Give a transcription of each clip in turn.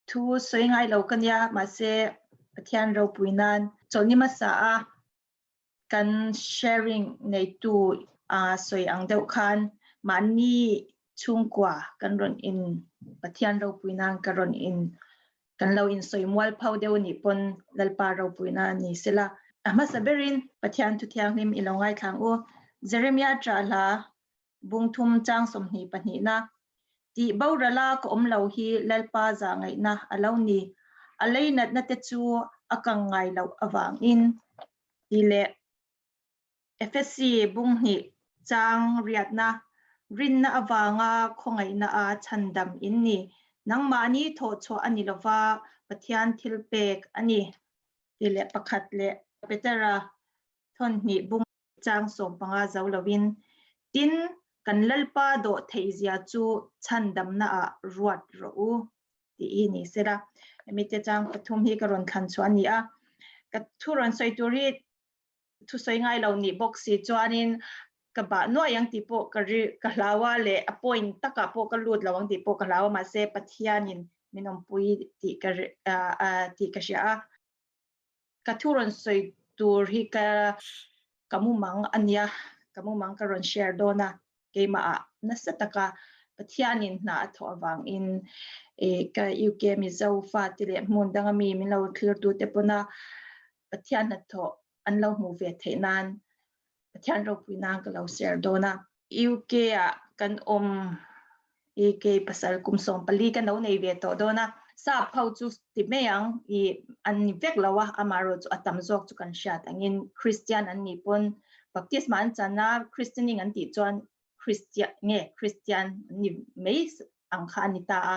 Thu sawi ngai lo ka nia, mahse Pathian ropui nan chawlhni hmasa a kan sharing neitu a sawi ang deuh khan mahni chhungkua kan rawn in Pathian ropui nan ka rawn in kan lo in sawi mual pho deuh nih pawn Lalpa ropui na ni sela. A hmasa berin Pathian thu thianghlim i lo ngaithlang u. Jeremiah ṭah hla Bung thum chang 20 pahnihna, Tih borala ka awm lo hi Lalpa zahngaihna a lo ni, a leinatna te chu a kang ngai loh avangin. Tih leh Efesi bung hnih chang riatna, Rinna avanga khawngaihna a chhandam in ni, nangmahni thawhchhuah a ni lova Pathian thilpek a ni. Tih leh pakhat leh Petera thawn hnih bung chang 15 zo loin, Tin, kan Lalpa dawh theihzia chu chhandamnaah ruat rawh u, tih hi ni sela. Hemi te chang pathum hi ka rawn thlan chhuah a ni a. Ka thu rawn sawi tur hi thusawi ngai lo nih bawk si chuanin ka bah nuai ang tih pawh ka ri ka hlau a leh a point takah pawh ka lut lo ang tih pawh ka hlau a, mahse Pathianin min awmpui tih ka tih ka hria a. Ka thu rawn sawi tur hi ka ka mumang a nia, ka mumang ka rawn share dawn a, keimahah nasa taka Pathianin hna a thawh avangin ka UK Mizo fate leh hmun danga mi min lo thlirtute pawna Pathian hnathawh an lo hmuh ve theih nan Pathian ropui nan ka lo share dawn a. UK ah kan awm UK pasal kum 14 ka lo nei ve tawh dawn a. Sap ho chu ti mai ang i an ni vek lo a, amaherawh chu a tam zawk chu kan hriat angin Christian an nih pawn baptisma an chan a, Christianing an tih chuan Christian nge Christian an ni mai ang kha a ni ta a.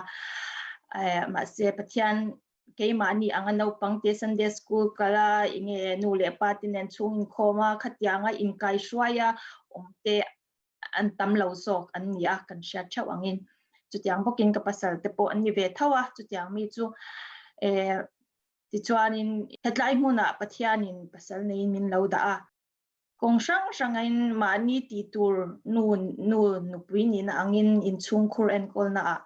Mahse Pathian keimahni anga naupang te Sunday school kal a, enge nu leh pa te nen chhung inkhawm a, khatianga inkaihruai a awm te an tam lo zawk an ni a, kan hriat theuh angin. Chutiang bawkin ka pasal te pawh an ni ve tho a, chutiang mi chu eh tichuanin hetlai hmunah Pathianin pasal neiin min lo dah a. Kawng hrang hrangin mahni tih tur nu nu nupui nihna angin inchhungkhur enkawlnaah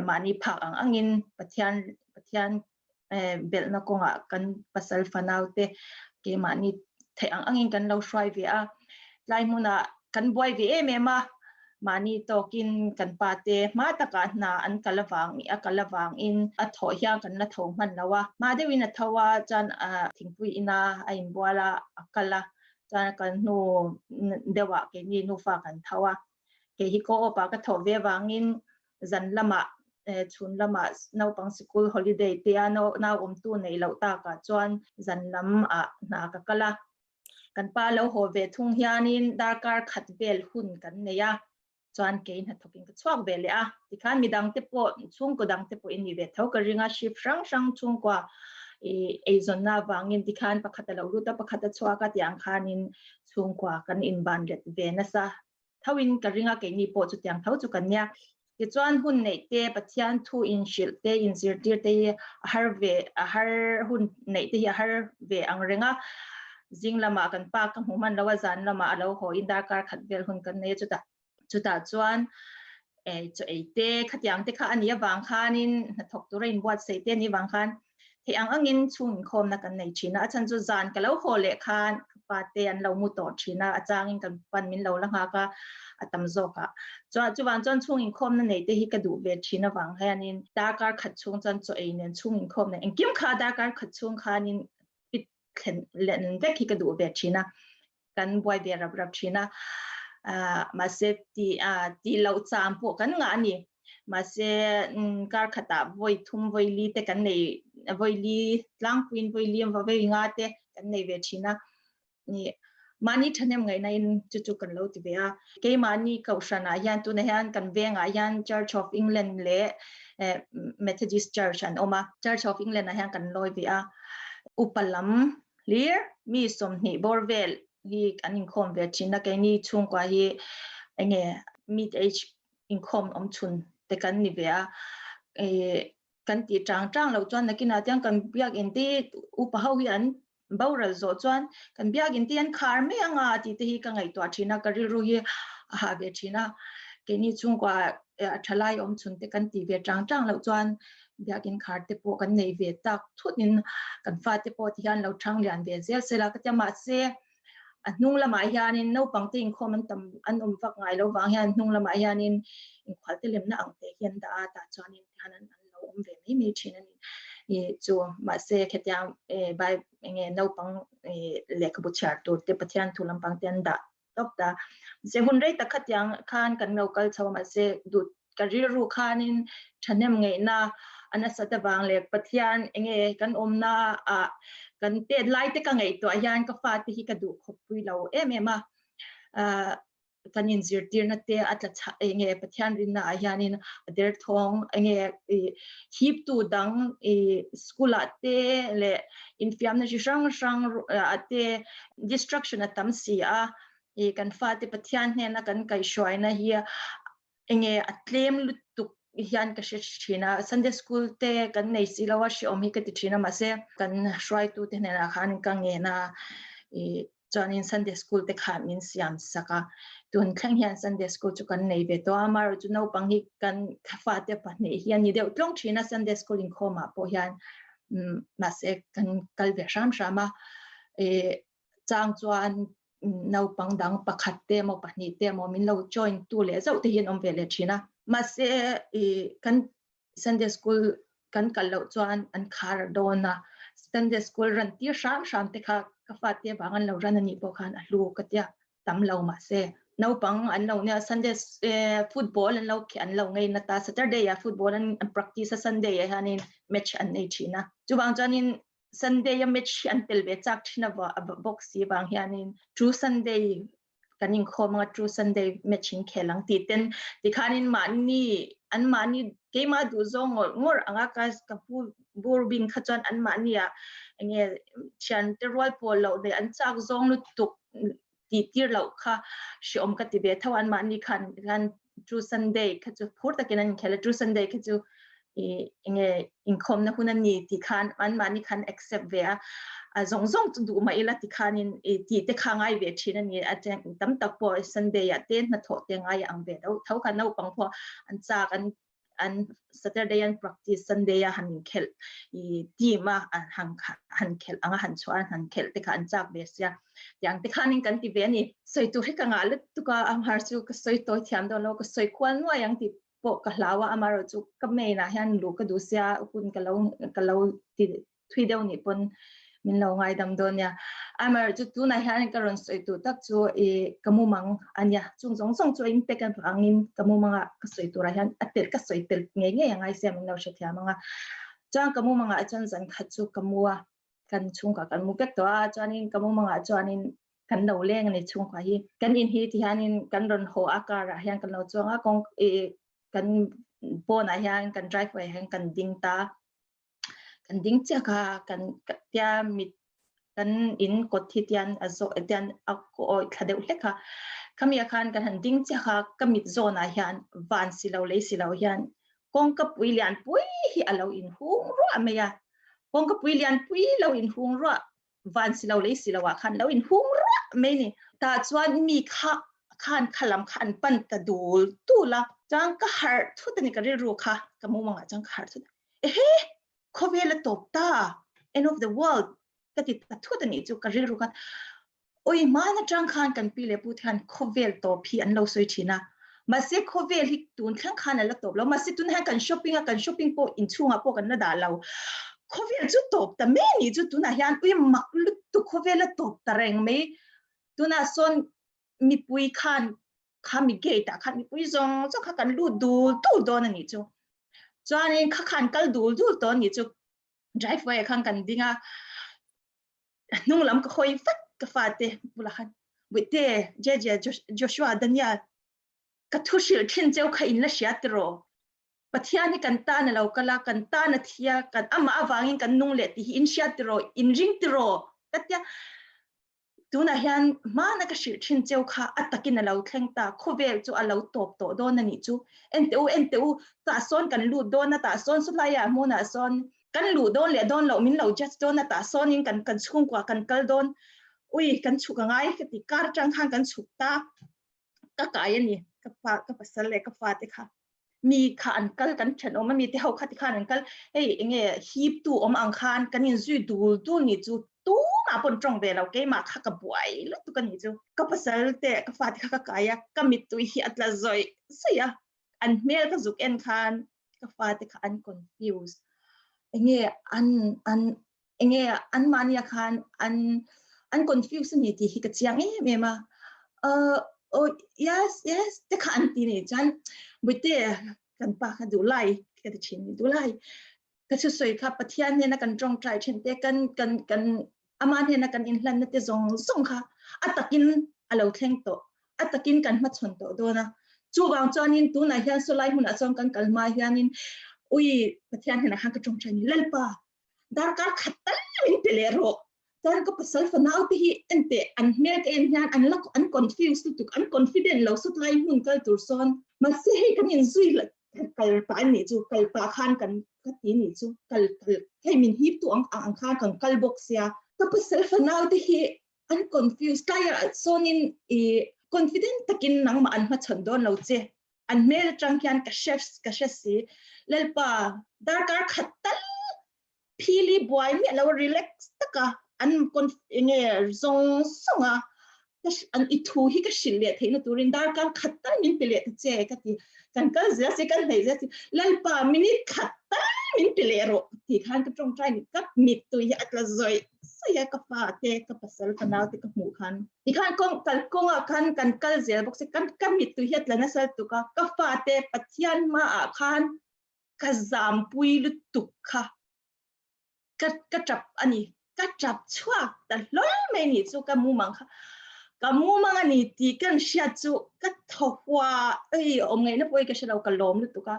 mahni phak ang angin Pathian Pathian belhna kawngah kan pasal fanau te keimahni theih ang angin kan lo hruai ve a. Tlai hmunah kan buai ve em em a, mahni tawkin kan pa te hma takah hna an kal avang a kal avangin a thawh hian kan la tho hman lo a, hma deuhin a tho a chuan thingpui ina a inbual a, a kal a, chuan a kal hnu deuhah keini nufa kan tho a, kei hi co-op ah ka thawh ve avangin zan lamah chhun lamah naupang sikul holiday te a nau awmtu neih loh takah chuan zan lamah hna ka kal a. Kan pa lo haw ve thung hianin darkar khat vel hun kan nei a, chuan kei hnathawkin ka chhuak ve leh a. Tikhan midangte pawh, chhungkaw dangte pawh in ni ve tho ka ring a, shift hrang hrang chhungkua i eizawnna avangin tikhan pakhat a lo lut a, pakhat a chhuak a tih ang khanin chhungkua kan inban let ve nasa. tho in ka ring a, keini pawh chutiang tho chu kan nia. Tichuan hun neih te, Pathian thu inhrilh te, inzirtir te hi a har ve, a har hun neih te hi a har ve ang reng a. Zing lamah kan pa ka hmu hman lo a, zan lamah a lo haw in darkar khat vel hun kan nei a, chutah chutah chuan chaw ei te, khatiang te kha a nih avang khanin hnathawk tura inbuatsaih te a nih avang khan Thei ang angin chhung inkhawmna kan nei thin a, a chhan chu zan ka lo haw leh khan ka pa te an lo mu tawh thin a, a changin kan pan min lo la nghak a, a tam zawk ah. Chuan chuvang chuan chhung inkhawmna nei te hi ka duh ve thin avang hianin darkar khat chhung chuan chaw ei nen chhung inkhawm nen engkim kha darkar khat chhung khanin pit thlen len vek hi ka duh ve thin a. kan buai ve rap rap thin a, mahse ti tih loh chang pawh kan ngah a ni. Mahse kar khatah vawi thum vawi li te kan nei vawi li tlangpuiin vawi li vawi nga te kan nei ve thin a. Ni mahni thahnem ngaihna in chu chu kan lo ti ve a. Keimahni kohhranah hian tunah hian kan vengah hian Church of England leh Methodist Church an awm a. Church of England ah hian kan lawi ve a. Upa lam Hlir, mi 20 bawr vel hi an inkhawm ve thin a, keini chhungkua hi enge mid age inkhawm awm chhun te kan ni ve a, kan tih chang chang loh chuan nakinah chuan kan biakin te upa ho hi an boral zawh chuan kan biakin te an khar mai anga tih te hi ka ngaihtuah thin a, ka rilru hi a hah ve thin a, keini chhungkua. a thalai awm chhun te kan tih ve tang tang loh chuan biakin khar te pawh kan nei ve tak thut in kan fate pawh ti hian lo thang lian ve zel sela ka tia mahse a hnung lamah hianin naupang te inkhawm an tam an awm vak ngai lo vang hian hnung lamah hianin inkhual te lemna ang te hi an dah a tah chuanin tihian an lo awm ve mai mai thin a ni ih chu mahse khetiang eh bai enge naupang ih lehkhabu chhiar tur te Pathian thu lampang te an dah tawp ta se hun rei tak khatiang khan kan lo kal chho mahse duh ka rilru khanin thahnem ngaihna a nasat avang leh Pathian enge kan awmna ah kan tet lai te ka ngaihtuah hian ka fate hi ka duh khawp pui lo em em a ah kan inzirtirna te a tla chha enge Pathian rinna ah hianin a derthawng enge ih hiptu dang ih school ah te leh infiamna chi hrang hrang ah te distraction a tam si a ih kan fate Pathian hnena kan kaihhruaina hi enge a tlem lutuk hian ka hre thin a Sunday school te kan nei si lo a hreawm hi ka ti thin a mahse kan hruaitu te hnenah khan ka ngen a ih chuanin Sunday school te kha min siam sak a tun thleng hian Sunday school chu kan nei ve tawh a amaherawhchu chu naupang hi kan fate pahnih hi an ni deuh tlawng thin a Sunday school inkhawmah pawh hian mahse kan kal ve hram hram a ih chang chuan naupang dang pakhat te emaw pahnih te emaw min lo join tu leh zauh te hi an awm ve leh thin a mahse ih kan Sunday school kan kal loh chuan an khar dawn a Sunday school ran tir hram hram te kha ka fate vang an lo ran anih pawh khan a hlu ka tia tam lo mahse naupang an lo nia Sunday football an lo an lo ngei na ta Saturday ah football an practice a Sunday ah hianin match an nei thin a chuvang chuanin Sunday a match hi an tel ve chak thin a bawk si vang hianin True Sunday kan inkhawm anga True Sunday match in khel ang tih ten tikhanin mahni an mahni keimah duh zawng ngawr ngawr anga ka ka pu bur bing kha chuan an mahni ah enge thian te rual pawl loh leh an chak zawng lutuk tih tir loh kha hreawm ka ti ve tho an mahni khan khan True Sunday kha chu phur takin an inkhel a True Sunday kha chu i enge inkhawmna hun a ni tih khan an mahni khan accept ve a a zawng zawng chu duh mah ila tikhanin i tih te kha ngai ve thin a ni a tam tak pawh Sunday ah te hnathawh te ngai ang ve deuh tho kha naupang pawh an chak an an Saturday an practice Sunday a han inkhelh i team a an han han khelh anga han chhuah an han khelh te kha an chak ve sia tiang te khanin kan ti ve a ni sawi tur hi ka ngah lutuk a amhar chu ka sawi tawi thiam dawn lo ka sawi kual nuai ang tih pawh ka hlau a amaherawh chu ka main ah hian luh ka duh sia hun ka lo ka lo ti thui deuh nih pawn min lo ngaidam dawn nia amaherawh chu tunah hian ka rawn sawi tur tak chu i ka mumang ania chung zawng zawng chu a in pack avangin ka mumangah ka sawi turah hian a tel ka sawi tel ngei ngei angai sia min lo hrethiam anga chuan ka mumangah chuan zan khat chu ka mu a kan chhungkua kan mu vek tawh a chuanin ka mumangah chuanin kan lo leng ani chhungkua hi kan in hi ti hianin kan rawn haw a car ah hian kan lo chuang a kawng ih kan pawnah hian kan driveway ah hian kan ding ta kan ding chiah kha kan tia mit kan in kawt hi tian a zawh tian a awi thla deuh hlek a khami ah khan kan han ding chiah kha ka mit zawnah hian van si lo lei si lo hian kawngka pui lian pui hi a lo inhung ruah mai a kawngka pui lian pui lo inhung ruah van si lo lei si lo ah khan lo inhung ruah mai ni tah chuan mi kha khan khalam kha an pan ta dul dul a chuan ka harh thut ani ka rilru kha ka mumangah chuan ka harh thut ehe khawvel a tawp ta end of the world ka ti ta thut ani chu ka rilru khan oi hman atang khan kan pi leh pu te khan khawvel tawp hi an lo sawi thin a mahse khawvel hi tun thleng khan a la tawp lo mahse tun hian kan shopping a kan shopping pawh inchhungah pawh kan la dah lo khawvel chu tawp ta mai ni chu tunah hian ui mak lutuk khawvel a tawp ta reng mai tunah sawn mipui khan khami gate ah khan mipui zawng zawng kha kan lut dul dul dawn a nih chu chuanin kha khan kal dul dul tawh a nih chu driveway ah khan kan ding a hnung lam ka hawi vat ka fate bulah khan Bawihte Jeje Joshua Daniel ka thu hrilh thin cheu kha in la hria tiraw Pathian hi kan tan a lo kal a kan tan a thi a kan amah avangin kan nung leh tih hi in hria tiraw in ring tiraw ka tia Tunah hian hmana ka hrilh thin cheu kha a takin a lo thleng ta, khawvel chu a lo tawp tawh dawn a nih chu. En teh u, en teh u, tah sawn kan lut dawn a, tah sawn sawtlaiah hmunah sawn kan luh dawn leh dawn loh min lo judge dawn a, tah sawnin kan kan chhungkua kan kal dawn, ui kan chhuk a ngai ka ti, car atang khan kan chhuk ta, ka kai a ni, ka pa ka pasal leh ka fate kha. Mi kha an kal kan thenawm a mi te ho kha tikhan an kal hei enge hip tu awm ang khan kan in zui dul dul ni chu tumah pawn tawng ve lo keimah kha ka buai lutuk a ni chu ka pasal te ka fate kha ka kai a ka mittui hi a tla zawih zawih a an hmel ka zuk en khan ka fate kha an confuse enge an an enge an mahnia khan an an confuse ani tih hi ka chiang em em a uh, oh yes yes te kha an ti ni chuan buite kan pa kha duh lai ka ti thin ni duh lai ka chu soi kha pathian hnena kan tawngtai thin te kan kan kan ama hnena kan inhlan na te zawng zawng kha a takin a lo thleng tawh a takin kan hmachhawn tawh dawn a chuvang chuanin tunah hian sawlai hmunah chuan kan kal hma hianin ui pathian hnenah khan ka tawngtai ni lalpa darkar khat tal min pe leh rawh chuan ka pasal fanau te hi ente an hmel ka en hian an la an confuse lutuk an confident lo sut lai hmun kal tur sawn mahse hei kan in zui kal pa ani chu kal pa khan kan ka ti ni chu kal kal hei min hip tu ang ang khan kan kal bawk sia ka pasal fanau te hi an confuse tlai sawnin i confident takin nangmah an hmachhawn dawn lo che an hmel atang hian ka hre ka hre si lalpa darkar khat tal phili buai miah lo relax taka an enge zawng zawnga an i thu hi ka hrilh leh theihna turin darkar khat tal min pe leh ta che ka ti kan kal zel si kan hlei zel si lalpa minute khat tal min pe leh rawh ti khan ka tawngtai ni ka mittui hi a tla zawih saia ka fa te ka pasal ka nau te ka hmuh khan tikhan kawng kal kawngah khan kan kal zel bawk se kan ka mittui hi a tla nasa lutuk a ka fa te Pathian hmaah khan ka zampui lutuk kha ka ka tap ani ka tap chhuak ta hlawl mai ni chu ka mumang kha ka mumang ani ti kan hriat chu ka thaw hua ei awm ngaihna pawh hi ka hrelo ka lawm lutuk a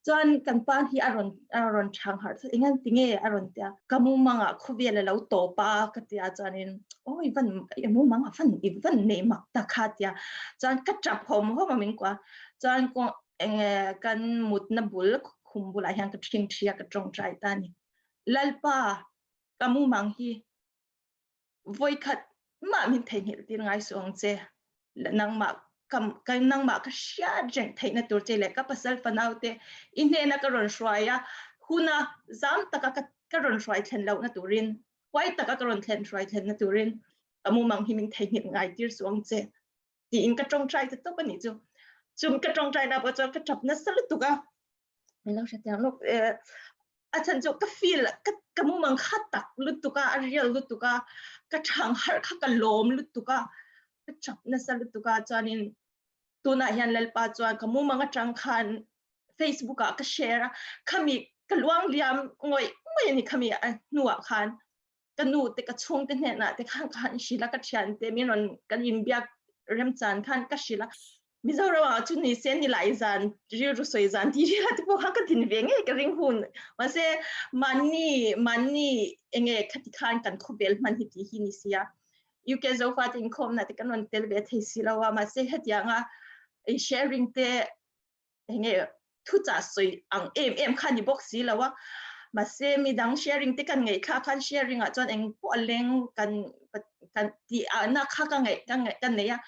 chuan kan pa hi a rawn a rawn chhang harh thut engan tinge a rawn tia ka mumanga khawvel a lo tawp a ka tia chuanin aw i van i mumanga van i van nei mak ta kha tia chuan ka tap hawm hawm a min kua chuan ko enge kan mutna bul khum bulah hian ka thing thia ka tawngtai ta ni lalpa ka mumang hi voikhat mah min theihnghilh tir ngai suh ang che nangmah ka nangmah ka hriat reng theihna tur che leh ka pasal fanau te i hnena ka rawn hruai a huna zam taka ka ka rawn hruai thlen lohna turin huai taka ka rawn thlen hruai thlenna turin ka mumang hi min theihnghilh ngai tir suh ang che tiin ka tawngtai ta tawp ani chu chum ka tawngtai na pawh chuan ka tap nasa lutuk a min lo hre tiang lawk a chan chu ka feel ka ka mumang kha tak lutuk a a real lutuk a ka thang harh kha ka lawm lutuk a ka tap nasa lutuk a chuanin tunah hian lalpa chuan ka mumang atang khan Facebook ah ka share a khami ka luang liam ngoi ngoi ani khami a hnuah khan ka nu te ka chhung te hnenah te khan ka han hrilh a ka thian te min rawn kan inbiak remchan khan ka hrilh a Mizoram ah chu ni se ni lai zan rilru sawi zan ti ri te pawh kha ka din ve ngei ka ring hun mahse mahni mahni enge khati khan kan khawvel hman hi ti hi ni sia UK Zofa te inkhawmna te kan rawn tel ve thei si lo a mahse hetianga sharing te enge thuchah sawi ang em em kha ni bawk si lo a mahse midang sharing te kan ngaih thla khan sharing ah chuan eng pawh a leng kan kan ti a na kha ka ngaih ka ngaih ka nei a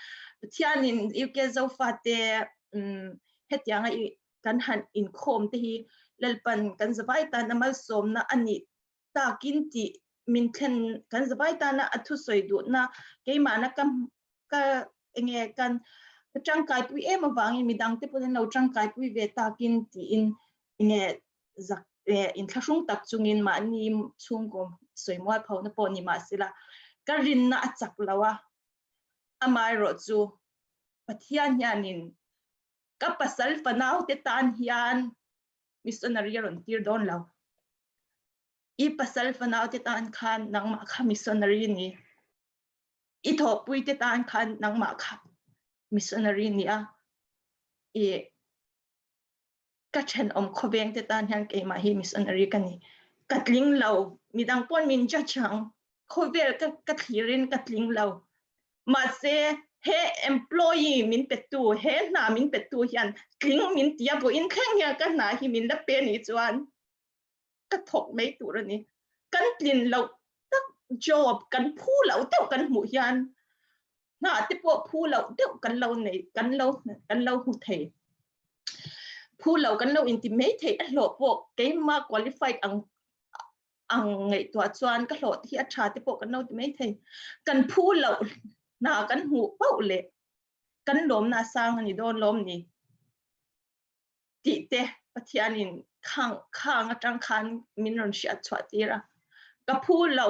Pathianin UK Zofa te um hetianga i kan han inkhawm te hi Lalpan kan zavai tan a malsawmna ani takin tih min thlen kan zavai tana a thusawi duhna keimahna ka ka enge kan ka tangkaipui em avangin midang te pawhin lo tangkaipui ve takin tiin enge zak inthlahrung tak chungin mahni chhungkaw sawi mual phona pawh ni mahsela ka rinna a chak lo a amaherawh chu Pathian hianin ka pasal fanau te tan hian missionary a rawn tir dawn lo. I pasal fanau te tan khan nangmah kha missionary ni. I thawhpui te tan khan nangmah kha missionary ni a. I ka thenawm khawveng te tan hian keimah hi missionary ka ni. Ka tling lo, midang pawn min judge ang. Khawvel ka ka thlirin ka tling lo. Mahse, he employee min petu, he hna min petu hian tling min tia vawiin thleng hian ka hna hi min la pe ni chuan ka thawk mai tur a ni. Kan tlin loh tak job kan phu loh deuh kan hmuh hian hna te pawh phu loh deuh kan lo nei kan lo kan lo hmu thei. Phu lo kan lo inti mai thei a hlawh pawh keimah qualified ang ang ngaihtuah chuan ka hlawh hi a tha te pawh kan lo ti mai thei. Kan phu loh hna kan hmuh pauh leh kan lawmna a sang a ni dawn lawm ni tih te Pathianin khang khang atang khan min rawn hriat chhuah tir a. Ka phu lo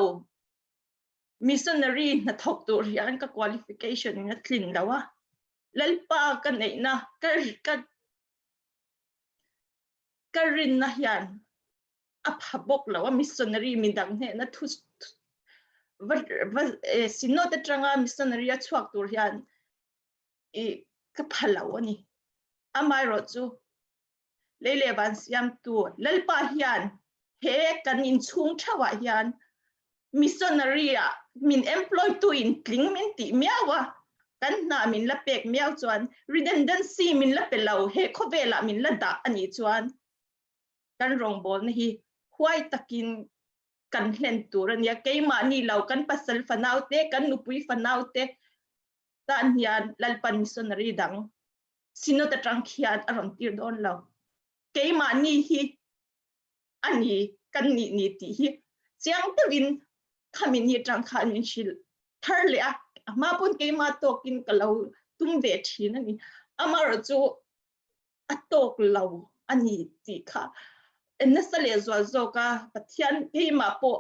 missionary hnathawk tur hian ka qualification in a tlin lo a. Lalpa ka neihna ka ka ka rinna hian a pha bawk lo a missionary midang hnehna thu va va synod atanga missionary a chhuak tur hian i ka pha lo a ni. Amaherawhchu lei leh van siamtu Lalpa hian he kan inchhung theuhah hian missionary ah min employ tu in tling min tih miau a, kan hna min la pek miau chuan redundancy min la pe lo he khawvelah min la dah a nih chuan kan rawngbawlna hi huai takin kan hlen tur a nia. Keimahni lo kan pasal fanau te, kan nupui fanau te tan hian Lalpan missionary dang Synod atang khian a rawn tir dawn lo. Keimahni hi a ni kan nih ni tih hi chiang deuhin khami ni atang khan min hrilh thar leh a. A hma pawn keimah tawkin ka lo tum ve thin a ni. Amaherawhchu a tawk lo a ni tih kha nasa leh zual zawk a Pathian keimah pawh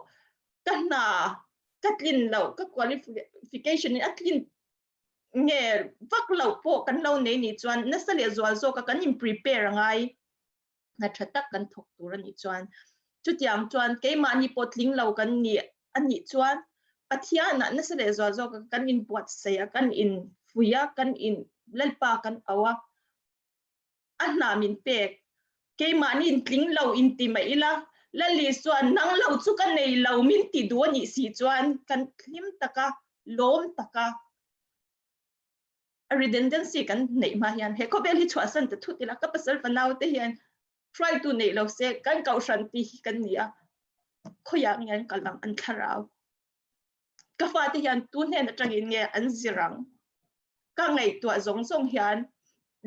ka hna ka tlin loh ka qualification in a tlin nge vak lo pawh kan lo nei nih chuan nasa leh zual zawk a kan in prepare angai hna tha tak kan thawk tur a nih chuan chutiang chuan keimahni pawh tling lo kan ni a nih chuan Pathianah nasa leh zual zawk a kan in buatsaih a kan in fuih a kan in Lalpa kan au a a hna min pek keimahni in tling lo in ti mai ila Lali chuan nang lo chu ka nei lo min ti duh a nih si chuan kan hlim taka lawm taka redundancy kan neih hma hian he khawvel hi chhuahsan ta thut ila ka pasal fanau te hian hruaitu nei lo se kan kohhran ti hi kan ni a khawiah nge an kal ang an thlarau ka fate hian tu hnen atangin nge an zir ang ka ngaihtuah zawng zawng hian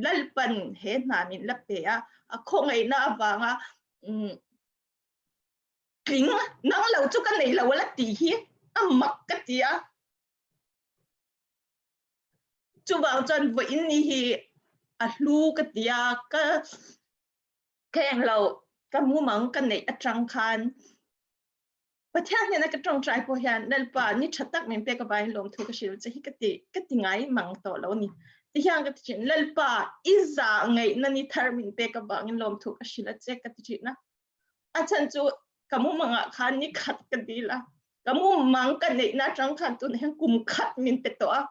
Lalpan he hna min la pe a a khawngaihna avanga tling nang lo chu ka nei lo la tih hi a mak ka ti a chuvang chuan vawiin ni hi a hlu ka ti a ka ka englo ka mumang ka neih atang khan Pathian hnena ka tawngtai pawh hian Lalpa ni tha tak min pek avangin lawmthu ka hrilh che hi ka ti ka ti ngai mang tawh lo a ni. Ti hian ka ti thin Lalpa i zah ngaihna ni thar min pek avangin lawmthu ka hrilh a che ka ti thin a. A chhan chu ka mumangah khan ni khat ka dil a, ka mumang ka neihna atang khan tunah hian kum khat min pe tawh a.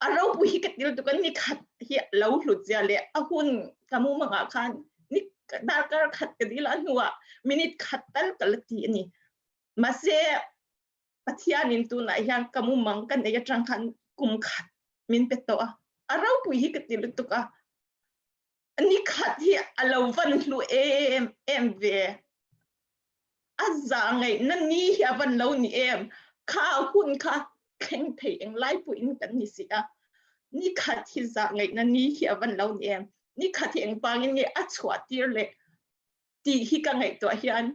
A ropui hi ka til tuk a ni khat hi lo hlut zia leh a hun ka mumangah khan ni darkar khat ka dil a hnuah minute khat tal ka la ti a ni. Mahse Pathianin tunah hian ka mumang ka nei atang khan kum khat min pe tawh a. A ropui hi ka ti lutuk a. Ni khat hi a lo van hlu em em ve. A za ngaihna ni hi a van lo ni em. Kha hun kha thleng thei eng lai pawhin kan ni si a. Ni khat hi za ngaihna ni hi a van lo ni em. Ni khat hi engvangin nge a chhuah tir leh tih hi ka ngaihtuah hian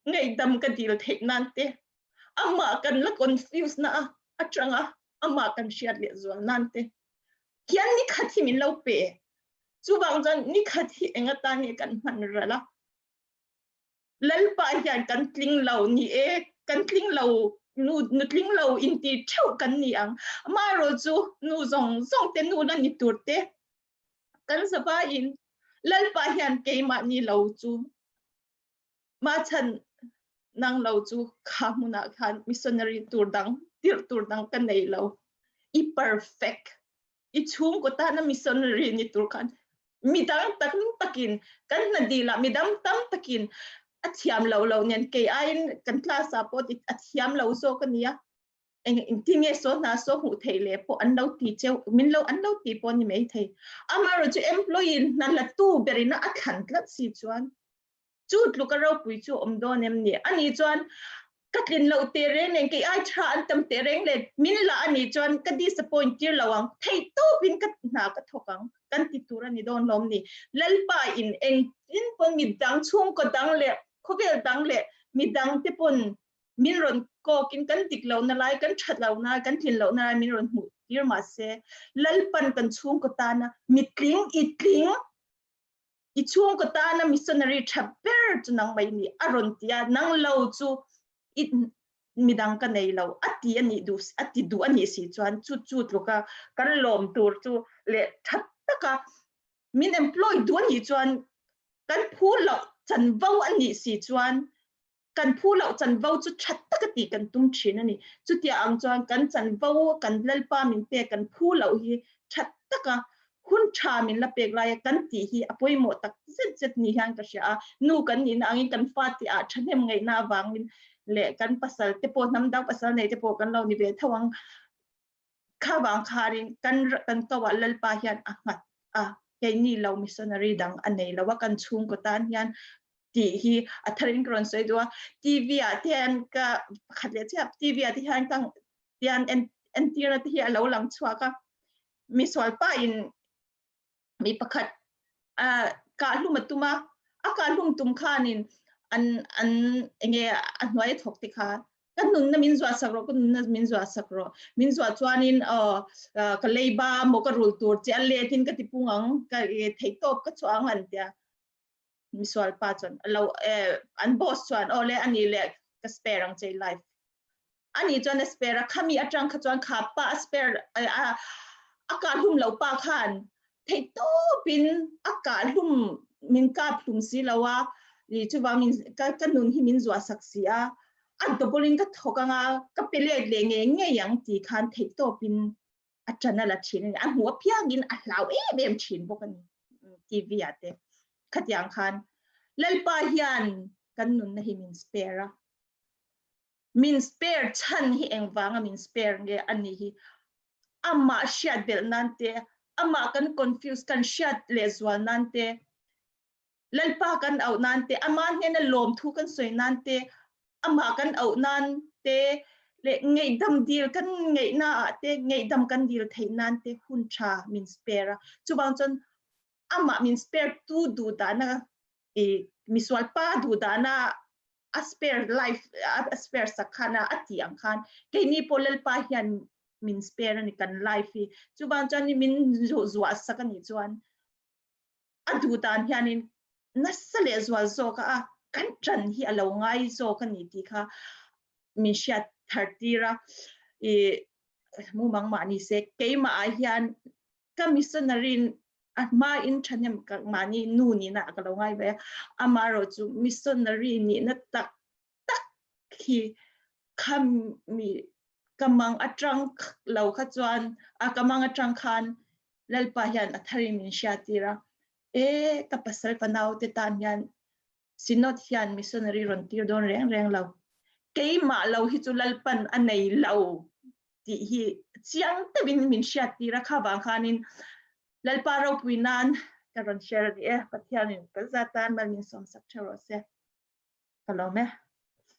ngaihdam ka dil theih nan te amah kan la confuse na a atanga amah kan hriat leh zual nan te hian ni khat hi min lo pe. Chuvang chuan ni khat hi eng atan nge kan hman ral a? Lalpa hian kan tling lo ni e, kan tling lo nu nu tling lo inti theuh kan ni ang. Amaherawh chu nu zawng zawng te nu la ni tur te kan zavaiin Lalpa hian keimahni lo chu Machhan nang lo chu kha hmunah khan missionary tur dang tirh tur dang ka nei lo. I perfect. I chhungkaw tana missionary ni tur khan midang tam takin kan hna dilah midang tam takin a thiam lo lo nen kei aiin kan class ah pawh a thiam lo zawk a nia. Eng engtin nge saw hna saw hmuh theih leh pawh an lo ti cheu min lo an lo ti pawh ni mai thei. Amaherawhchu chu employee in hna la tu berin a thlan tlat si chuan chu tluka ropui chu awm dawn em ni? Ani chuan Ka tlin loh teh reng nen, kei ai tha an tam teh reng nen, min la a nih chuan ka disappoint tir lo ang, theih tawpin ka hna ka thawk ang, kan ti tur a ni dawn hlawm ni. Lalpa in engtin pawn midang, chhungkaw dang leh khawvel dang leh midang te pawn min rawn kawkin kan dik lohna lai, kan that lohna lai, kan tlin lohna lai min rawn hmuh tir mahse, Lalpan kan chhungkaw tana mitling i tling, i chhungkaw tana missionary tha ber chu nang mai ni a rawn ti a, nang lo chu i midang ka nei lo a ti a nih duh a ti duh a nih si chuan chu chu tluka kan lawm tur chu leh tha taka min employ duh a nih chuan kan phu loh chanvo a nih si chuan kan phu loh chanvo chu tha taka tih kan tum thin a ni. Chutia ang chuan kan chanvo kan Lalpa min pek kan phu loh hi tha taka hun tha min la pek laia kan tih hi a pawimawh tak zet zet ni hian ka hria a. Nu kan nihna angin kan fate ah thahnem ngaihna avangin leh kan pasal te pawh hnam dang pasal nei te pawh kan lo ni ve tho ang. Kha vang kharin kan kan ko ah Lalpa hian a nghat a, keini lo missionary dang a nei lo a, kan chhungkaw tan hian tih hi a tharin ka rawn sawi duh a. TV ah te hian ka pakhat leh chiah TV ah te hian ka tian en entirna te hi a lo lang chhuak a, misual pa in mi pakhat a kahlum a tum a, a kahlum tum khanin an an enge a hnuai a thawk te kha ka nunna min zuah sak rawh ka nunna min zuah sak rawh min zuah chuanin aw ka leiba maw ka rul tur che a letin ka ti pung ang ka theih tawp ka chhuah ang an tia misual pa chuan lo an boss chuan aw le ani le ka spare ang che life ani chuan a spare a khami atang kha chuan kha pa a spare a a kah hlum lo pa khan thei tawpin a kah hlum min kap hlum si lo a i chuwang min ka ka nun hi min zuah sak si a a double in ka thawk anga ka pe let leh nge ngei ang ti khan thei tawpin a ṭan a la ṭhin a ni. A hmuh apiangin a hlau em em ṭhin bawk a ni TV ah te. Khatiang khan Lalpa hian kan nunna hi min spare a. Min spare chhan hi engvanga min spare nge a nih hi amah hriat belh nan te, amah kan confuse kan hriat lehzual nan te, Lalpa kan auh nan te, ama hnena lawmthu kan sawi nan te, amah kan auh nan te leh ngaihdam dil kan ngaihna ah te ngaihdam kan dil theih nan te hun tha min spare a. Chuvang chuan amah min spare tu duh dahna i misual pa duh dahna a spare life a spare sak khan a a tih ang khan keini pawh Lalpa hian min spare a ni kan life hi. Chuvang chuan min zuah sak a nih chuan a duh dan hianin nasa leh zual zawk a kan ṭan hi a lo ngai zawk a ni tih kha min hriat thar tir a. I mumang mah ni se keimah ah hian ka missionary a hma in ṭhahnem ka mahni nu nihna ah ka lo ngai ve a, amaherawhchu missionary nihna tak tak hi kha mi ka mang atang lo kha chuan a ka mang atang khan Lalpa hian a tharin min hriattir a, e ka pasal fanau te tan hian Synod hian missionary rawn tir dawn reng reng lo, keimah lo hi chu Lalpan a nei lo tih hi chiang deuhin min hriattir a, kha vang khanin Lalpa ropui nan ka rawn share a ni e, Pathianin kan zat tan mal min sawmsak theuh rawh se. Ka lawm e.